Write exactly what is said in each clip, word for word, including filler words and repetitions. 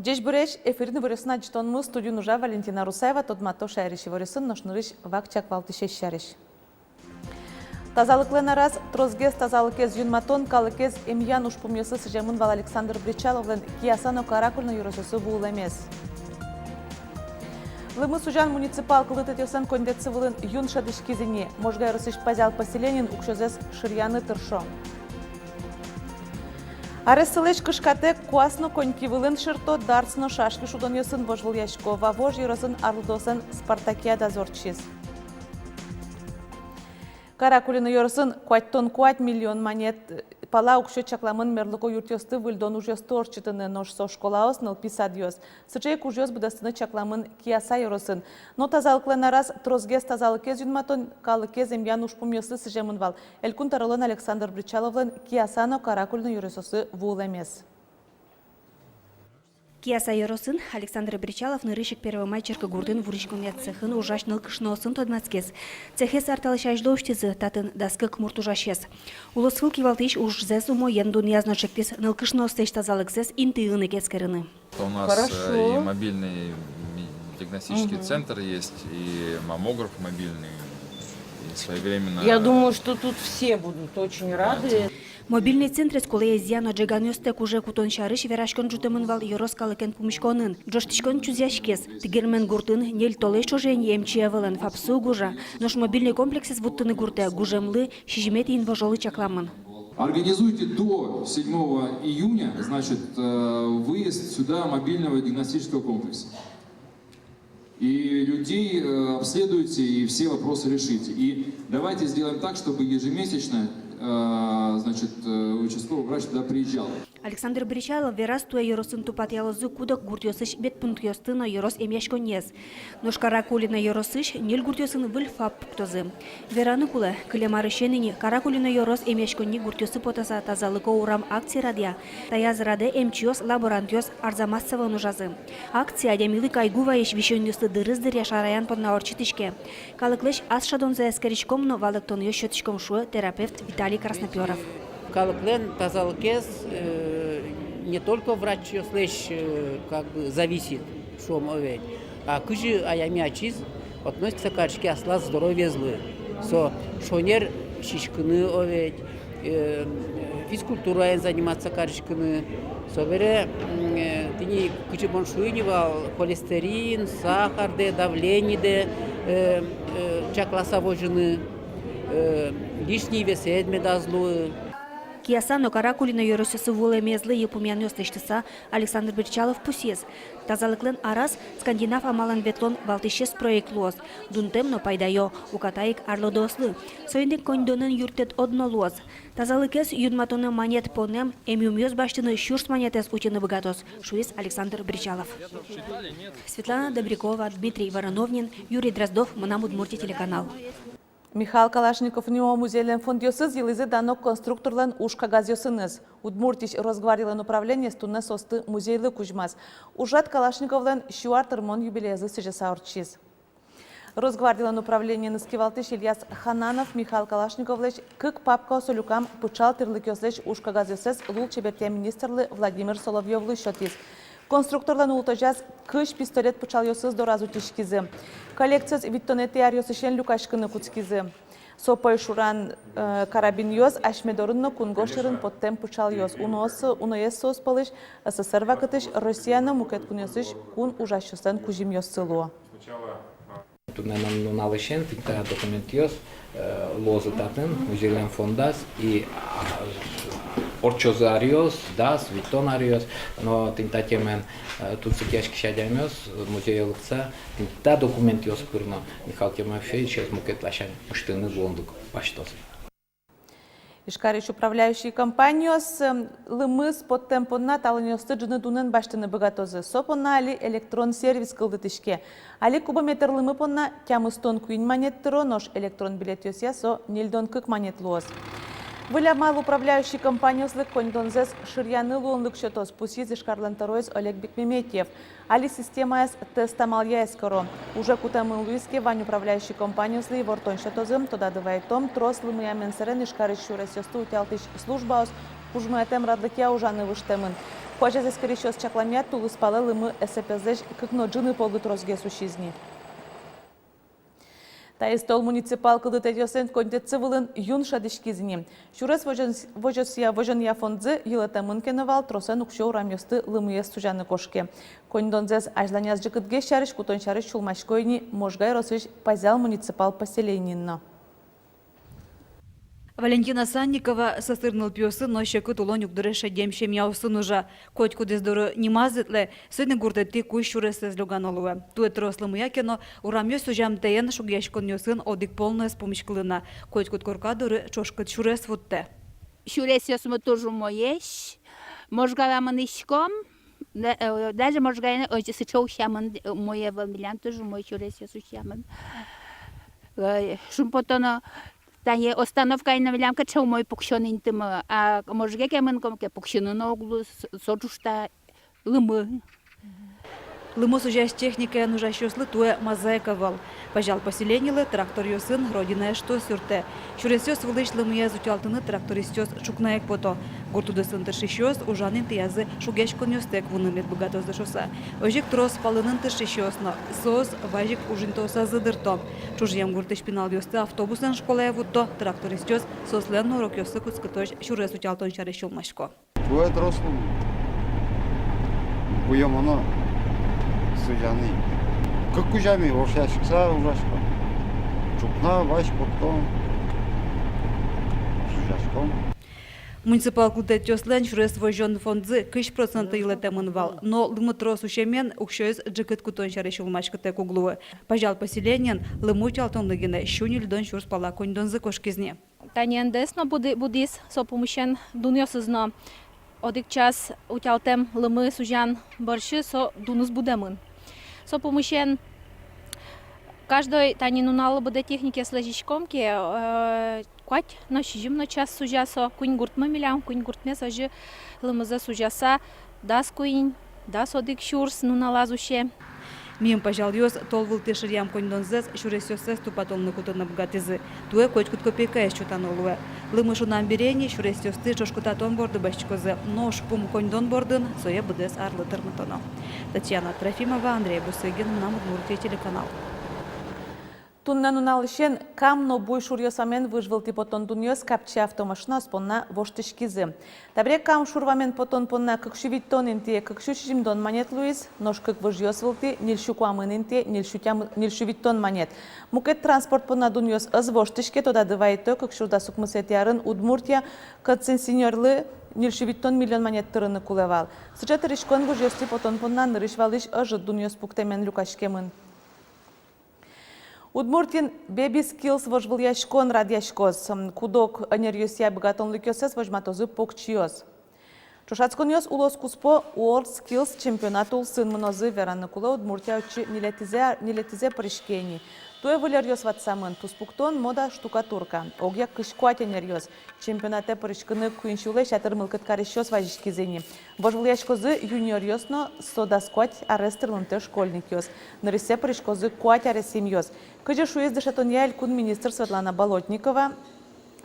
Ӟечбуресь! Эфирын иворъёсын адӟытонмы, студиын ужа Валентина Русаева. Тодмато шаерысь иворъёсын, нош нырысь вакчияк валтӥсез сярысь. Тазалыклэн араз. Тросгес тазалыкез юнматон, калыкез эмъян ужпумъёслы сӥземын вал Александр Бречаловлэн Кияса но Каракулино ёросъёсы вуылэмез. Лымы сузян муниципал кылдытэтъёслэн коньдэтсы вылын юн шӧдӥськиз ини. Можга ёросысь Пазял поселениын уксёзэс шыръяны тыршо. Арессылэсь кышкатэк куас но коньки вылын шырто, дартс но шашки шудонъёсын вожвылъясько. Вавож ёросын арлыдоослэн спартакиадазы ортчиз. Каракулино ёросын куатьтон куать миллион манет пала уксё чакламын мерлыко юртъёсты выльдон ужъёсты ортчытыны, нош со школаос, нылпи садъёс. Сыӵе ик ужъёс быдэстыны чакламын Кияса ёросын. Но тазалыклэн араз. Тросгес тазалыкез юнматон, калыкез эмъян ужпумъёслы сӥземын вал Элькун тӧролэн Александр Бречаловлэн Кияса но Каракулино ёросъёсы вуылэмез. Кияса ёросын Александр Бречалов нырысь ик Первомай черкогуртын вуриськонъя цехын ужась нылкышноосын тодматскиз. Цехез ар талэсь азьло усьтӥзы, татын дас кык мурт ужасез. Улосвыл кивалтӥсь ужзэс умоен дунъяз но ӵектӥз нылкышноослэсь тазалыксэс интыын ик эскерыны. У нас, э, и мобильный ми-, диагностический центр есть, и маммограф мобильный, и своевременно... Я думаю, что тут все будут очень рады. Мобильный центрез кулэезъя но ӝеганъёстэк уже кутон сярысь вераськон ӝутэмын вал ёрос калыкен пумиськонын. Ӝожтӥськон чузъяськиз. Тыгермен гуртын ньыль толэзь ӵоже ини эмчи ӧвӧл, ФАПсы уг ужа. Нош мобильный комплексэз вуттыны гуртэ гужемлы, сизьыметӥ инвожолы чакламын. Организуйте до седьмого июня, значит, э, выезд сюда мобильного диагностического комплекса. И людей, э, обследуйте, и все вопросы решите. И давайте сделаем так, чтобы ежемесячно, э, значит, э, участковый врач туда приезжал. Александр Бречалов вераз, туэ ёросын тупатъялозы куд-ог гуртъёсысь медпунктъёсты но ёрос эмъяськонниез. Нош Каракулино ёросысь ньыль гуртъёсын выль ФАП пуктозы. Вераны кулэ, кылем арысен ини Каракулино ёрос эмъяськонни гуртъёсы потаса «Тазалыко урам» акци радъя. Таяз радэ эмчиос, лаборантъёс арзамас сӧвын ужазы. Акци адямилы кайгу вайись висёнъёсты дырыз дыръя шараян понна ортчытӥське. Калыклэсь ас шӧдонзэ эскериськом но валэктонъёс сётӥськом, шуэ терапевт Виталий Красноперов. Калыклэн тазалыкез, э, не только врачъёслэсь, э, как бы зависит, шуом, о ведь, а кызьы адями ачиз относится кариське аслаз здоровьезлы. Со шонер сиськыны, о ведь, э, физкультураен заниматься кариськыны. Собере, м, э, тӥни кызьы мон шуи ни вал, холестерин, сахардэ, давлениедэ, э, э, чакласа возьыны, э, лишний весэд медаз луы. Кияса но Каракулино ёросъёсы вуылэмезлы йылпумъянъёс лэсьтыса, Александр Бречалов пусйиз: тазалыклэн араз скандинав амалэн ветлон валтӥсез проект луоз. Дунтэм но пайдаё, уката ик арлыдоослы. Соин ик коньдонэн юрттэт одно луоз. Тазалыкез юнматонэ манет понэм эмъюмъёс басьтыны сюрс манетэз утьыны быгатоз, шуиз Александр Бречалов. Светлана Добрякова, Дмитрий Вороновнин, Юрий Дроздов, «Мынам Удмуртие» телеканал. Михаил Калашников нимо музейлэн фондъёсыз йылӥзы дано конструкторлэн уж кагазъёсыныз. Удмуртиысь Росгвардилэн управлениез туннэ соосты музейлы кузьмаз. Ужрад Калашниковлэн сю ар тырмон юбилеезлы сӥзьыса ортчиз. Росгвардилэн управлениеныз кивалтӥсь Ильяс Хананов Михаил Калашниковлэсь кык папкаосы люкам пыӵал тӥрлыкъёслэсь уж кагазъёссэс лулчеберетъя министрлы Владимир Соловьёвлы сётӥз. Конструкторлэн улытозяз кызь пистолет пыӵалъёсыз дораз утиськизы. Коллекциез витьтонэтӥ аръёсысен люкаськыны кутскизы. Со пӧйшуран, э, карабинъёс, асьме дорын но кунгож сьӧрын поттэм пыӵалъёс. Уноос, уноез соос пӧлысь СССР вакытысь Россия но мукет кунъёсысь кун ужасьёслэн кузьымъёссы луо. Туннэ нуналысен тӥни та документъёс, э, луозы татын, музейлэн фондаз, и, а, ортчозы аръёс, дас, витьтон аръёс, но тӥни та темаен, э, тунсыкъяськись адямиос, э, музее лыктыса, тӥни та документъёс пыр но Михаил Тимофеевичез мукет ласянь усьтыны луонлык басьтозы. Ижкарысь управляющий компаниос, эм, лымыз поттэм понна талонъёсты ӝыны дунэн басьтыны быгатозы. Со понна али электрон сервис кылдытӥське. Али кубометр лымы понна тямыстон куинь манет тыро, нош электрон билетъёсъя со ньыльдон кык манет луоз. Выль амал управляющий компаниослы коньдонзэс шыръяны луонлык сётоз, пусйиз Ижкарлэн тӧроез Олег Бекмеметьев. Али системаез тест амалъя эскеро. Уже кутэмын луиз ке, вань управляющий компаниослы ивортон сётозы. Тодады вайытом, трос лымыямен сэрен Ижкарысь сюресъёсты утялтӥсь службаос кужмоятэм радлыкъя ужаны выжтэмын. Куазез эскерисьёс чакламъя, тулыспалэ лымы эсэпезлэсь кык но ӝыны пол тросгес усиз ни. Таиз тол муниципал кылдытэтъёслэн коньдэтсы вылын юн шӧдӥськиз ни. Сюрес возён-, возёсъя, возёнъя фондзы йылэтэмын ке но вал, тросэн уксё урамъёсты лымыез сузяны кошке. Коньдонзэс азьланяз ӝикытгес сярысь кутон сярысь сюлмасько ини Можга ёросысь Пазял муниципал поселениын но. Валентина Санникова сӧсыр нылпиосын но секыт улон югдуре шедем семьяосын ужа. Котькудӥз доры нимаз ветлэ, соин ик гуртэтӥ кузь сюресэз лёгано луэ. Туэ трос лымыя ке но, урамъёс сузямтэен шугъяськонъёсын одӥг пол но ӧз пумиськылы на. Котькуд корка доры ӵошкыт сюрес вуттэ. Сюресъёсмы туж умоесь, Можгала мынӥськом, да-, э, даже Можгаын озьы сыӵе усямын, э, умой ӧвӧл, милям туж умой сюресъёс усямын. Ой, шумпотоно, тани остановкаын но милям кыӵе умой пуксён интымы, а Можге ке мынӥськом ке, пуксьыны но уг лу, с-, со ӵушта лымы. Лымы сузясь техникаен ужасьёслы туэ мазаик ӧвӧл. Пазял поселенилы тракторъёсын «Родина» эштос юрттэ. Сюресъёс вылысь лымыез утялтыны трактористъёс ӵукна ик пото. Гурт удысын тыршисьёс ужан интыязы шугъяськонъёстэк вуыны мед быгатозы шуыса. Озьы ик трос палэнын тыршисьёс но, соос вазь ик ужинтыосазы дырто. Ӵужъем гуртысь пиналъёсты автобусэн школае вутто, трактористъёс соослэн но урокъёссы кутскытозь сюрес утялтон сярысь сюлмасько. Туэ трос лымы. Буёмоно сузяны. Кык кузями ошъяськыса ужаськом. Ӵукна вазь поттом. Сузяськом. Муниципал кылдытэтъёслэн сюрес возён фондзы кызь процентлы йылэтэмын вал, но лымы трос усемен уксёез ӝикыт кутон сярысь сюлмаськытэк уг луы. Пазял поселениын лымы утялтонлы гинэ сю ньыльдон сюрс пала коньдонзы кошкиз ни. Тани НДС но буды-, будӥз, со пумысен дунъёсыз но. Одӥг час утялтэм лымы сузян бӧрсьы со дуныз будэмын. Со пумысен каждой тани нуналлы быдэ техникаез лэзиськом ке, э, куать но сизьым но час сузя со, куинь гуртмы милям, куинь гуртмес озьы лымызэ сузяса, дас куинь, дас одӥг сюрс нуналаз усе. Миым пазялъёс тол вылтӥ шыръям коньдонзэс сюресъёссэс тупатонлы кутыны быгатӥзы. Туэ котькуд копейкаез сётано луэ. Лымы шунам бере ини сюресъёсты ӵошкытатон борды басьтӥськозы, но ужпум коньдон бордын сое быдэс арлы тырмытоно. Татьяна Трофимова, Андрей Бусыгин, «Мынам Удмуртие» телеканал. Туннэ нуналысен Кам но Буй шуръёсамен выж вылтӥ потон дунъёс капчи автомашинаос понна воштӥськизы. Табере Кам шур вамен потон понна кык сю витьтон интые кык сю сизьымдон манет луиз, нош кык выжъёс вылтӥ ньыль сю куамын интые ньыль сю тям-, ньыль сю витьтон манет. Мукет транспорт понна дунъёс ӧз воштӥське, тодады вайытом, кык сюрс дас укмысэтӥ арын Удмуртия концессионерлы ньыль сю витьтон миллион манет тырыны кулэ вал. Сыӵе тырыськон выжъёстӥ потон понна нырысь валысь ӧжыт дунъёс пуктэмен люкаськемын. Удмуртиын «Бэби Скиллс» вожвылъяськон радъяськоз. Куд-ог ӧнеръёсъя быгатонлыкъёссэс возьматозы покчиос. Ӵошатсконъёс улос куспо WorldSkills чемпионат улсын мынозы. Вераны кулэ, Удмуртия отчы ньылетӥзэ, ньылетӥзэ пыриське ини. Туэ выль ӧръёс ватсамын: туспуктон, мода, штукатурка. Огъя кызь куать ӧнеръёс. Чемпионатэ пыриськыны куинь сюлэсь ятыр мылкыд карисьёс вазиськизы ини. Вожвылъяськозы юниоръёс но со дас куать арес тырмымтэ школьникъёс. Нырысьсэ пыриськозы куать аресъемъёс. Кызьы шуиз дышетонъя элькун министр Светлана Болотникова,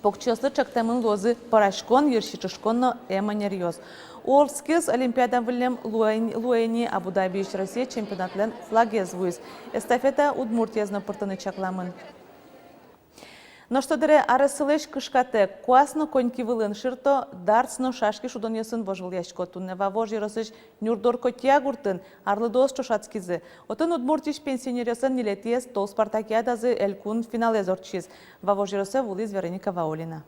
покчиослы чектэмын луозы пӧраськон, йырси чышкон но эм ӧнеръёс. WorldSkills олимпиада выллем луэ-, луэ ини. Абу-Дабиысь Россия чемпионатлэн флагез вуиз. Эстафетае Удмуртиез но пыртыны чакламын. Нош со дыре аресылэсь кышкатэк: куас но коньки вылын ширто, дартс но шашки шудонъёсын вожвылъясько. Туннэ Вавож ёросысь Нюрдор Котья гуртын арлыдоос ӵошатскизы. Отын Удмуртиысь пенсионеръёслэн ньылетӥез тол спартакиадазы элькун финалэз ортчиз. Вавож ёросэ вуылӥз Вероника Ваулина.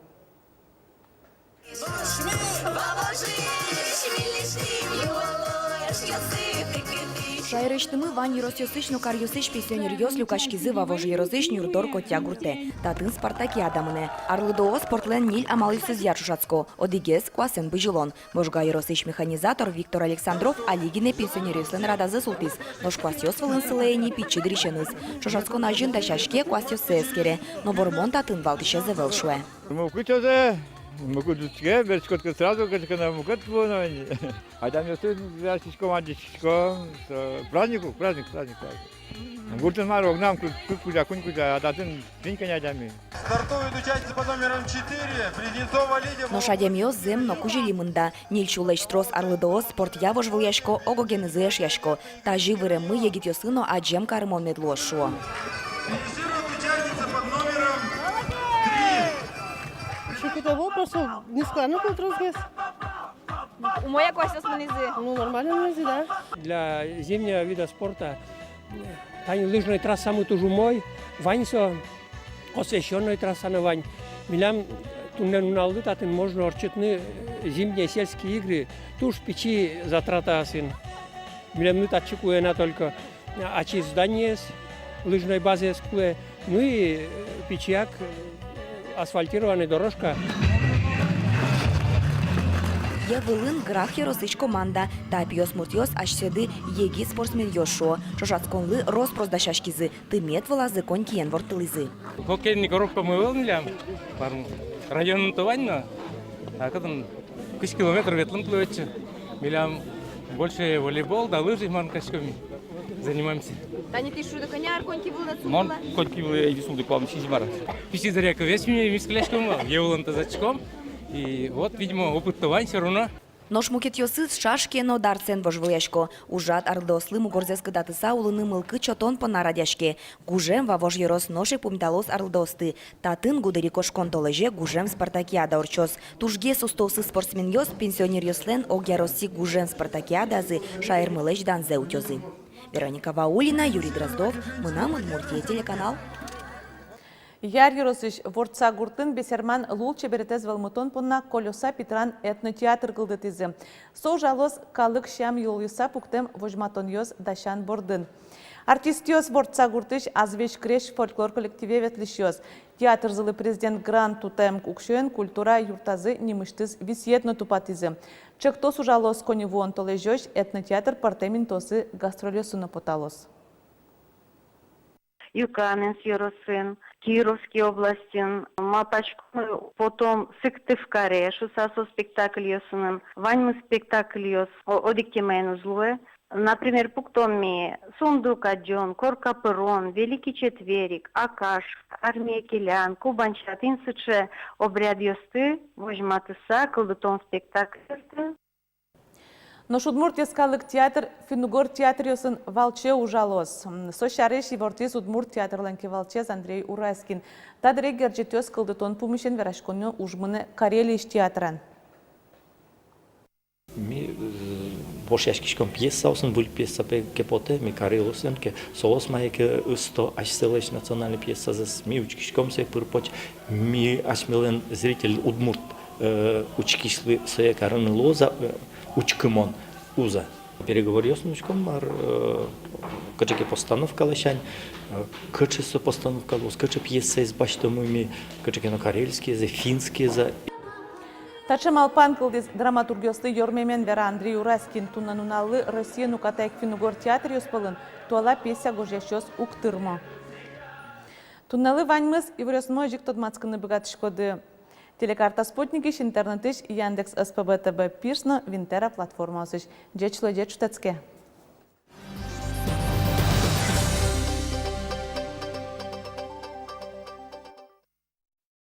Шаерысьтымы вань ёросъёсысь но каръёсысь пенсионеръёс люкаськизы Вавож ёросысь Нюрдор Котья гуртэ. Татын спартакиада мынэ. Арлыдоос спортлэн ньыль амалъёсызъя ӵошатско. Одӥгез — куасэн бызьылон. Можга ёросысь механизатор Виктор Александров али гинэ пенсионеръёслэн радазы султӥз, нош куасъёс вылын сылэ ини пичи дырысеныз. Ӵошатскон азьын дасяське, куасъёссэ эскере, но вормон татын валтӥсез ӧвӧл, шуэ. Мылкыд ӧз Мукет учке, берытскод ке, сразу кыӵе ке но мукет луоно ини. Адямиосты вераськиськом, адӟиськиськом. Со праздник ук, праздник, праздник, праздник. Гуртын мар, огнам кы-, кык кузя, куинь кузя, а татын тӥни кӧня адями. Стартует участница под номером четыре, Близнецова Лидия. Нош адямиос зэм но кузьылӥ мында. Ньыль сюлэсь трос арлыдоос спортъя вожвылъясько, ог-огенызы эшъясько. Тазьы выреммы егитъёслы но адӟем карымон мед луоз, шуо. Финиширует участница под номером три. Чукута был, просто низко, ну, был тросгес. Умой-а куасьёс мынӥзы? Ну, нормально мынӥзы, да. Для зимнего вида спорта, э, тани лыжной трассамы туж умой, вань со, освещённой трасса но вань. Милям туннэ нуналлы татын можно ортчытыны, э, зимние сельские игры, туж пичи затратаосын. Милемлы татчы кулэ на только ачиз зданиез, лыжной базаез кулэ, ну и, э, пичияк, э, асфальтированной дорожка. Йӧ вылын Грах ёросысь команда. Та пиосмуртъёс асьсэды егит спортсменъёс, шуо. Ӵошатсконлы рос-прос дасяськизы, тымет вылазы конькиен ворттылӥзы. Хоккейный коробкамы ӧвӧл милям, мар-, районын-то вань но, а кытын кызь километр ветлыны кулэ отчы. Милям больше волейбол да лыжи, мар, каськом, занимаемся. Тани тӥ шуиды, кӧня ар коньки вылын султылэ? Мон коньки вылэ висулды куамын сизьым ар. Пичи дыръя ик весь ми мискылляськом вал, йӧ вылын тазатском. И вот, видимо, опыт-то вань всё равно. Нош мукетъёсыз шашке но дартсэн вожвылъясько. Ужрад арлыдоослы мугорзэс кыдатыса улыны мылкыд сётон понна радъяське. Гужем Вавож ёрос нош ик пумиталоз арлыдоосты. Татын гудыри кошкон толэзе гужем спартакиада ортчоз. Тужгес устоосыз спортсменъёс пенсионеръёслэн огъяроссий гужем спартакиадазы шаермылэсь данзэ утёзы. Вероника Ваулина, Юрий Дроздов, «Мынам Удмуртие» телеканал. Яр ёросысь Вордса гуртын бесерман лулчеберетэз вӧлмытон понна «Колёса» питран этнотеатр кылдытӥзы. Со ужалоз калык сям-йылолъёсса пуктэм возьматонъёс дасян бордын. Артистъёс Вордса гуртысь «Азвесь крезь» фольклор коллективе ветлӥсьёс. Театрзылы президент грант утэм уксёен культура юртазы нимысьтыз висъет но тупатӥзы. Ӵектос ужалоз коньывуон толэзёзь этнотеатр пӧртэм интыосы гастрольёсы но поталоз. Юкаменск ёросын, Кировский областьын, малпаськом, потом Сыктывкаре шуса со спектакльёсыным, ваньмыз спектакльёс о-, одӥг темаен уз луэ. Например, пуктом ми «Сундук адӟон», «Корка пырон», «Великий четверик», «Акаш», «Армие келян», «Кубань чат», тӥни сыӵе обрядъёсты возьматыса кылдытом спектакльёсты. Нош Удмурт йӧскалык театр финн-угор театръёсын валче ужалоз. Со сярысь ивортӥз Удмурт театрлэн кивалтӥсез Андрей Ураськин. Та дыре герӟетъёс кылдытон пумысен вераськонъя уж мынэ Карелиысь театрен. Ми, э, вошъяськиськом пьесаосын, выль пьеса пе-, ке потэ, ми карелыосын ке, соос мае ке ысто асьсэлэсь национальной пьесазэс, ми учкиськом сое пыр-поч, ми асьмелэн зритель удмурт, э, учкисьлы сое карыны луоз-а, э, учкымон, уз-а. Переговоръёсын учком, мар, э, кыӵе ке постановка ласянь, э, кыӵе со постановка луоз, кыӵе пьесаез басьтомы ми, кыӵе ке но карельскиез-а, финскиез-а. Таӵе малпан кылдӥз драматургъёслы ёрмемен, вера Андрей Ураськин. Туннэ нуналлы Россиын уката ик финн-угор театръёс пӧлын туала пьеса гожъясьёс уг тырмо. Туннэлы ваньмыз. Иворъёсмы озьы ик тодматскыны быгатӥськоды Телекарта спутникысь, интернетысь, Яндекс, СПБ ТВ, Пирс но Винтера платформаосысь. Ӟеч луэ, ӟеч шутэтске.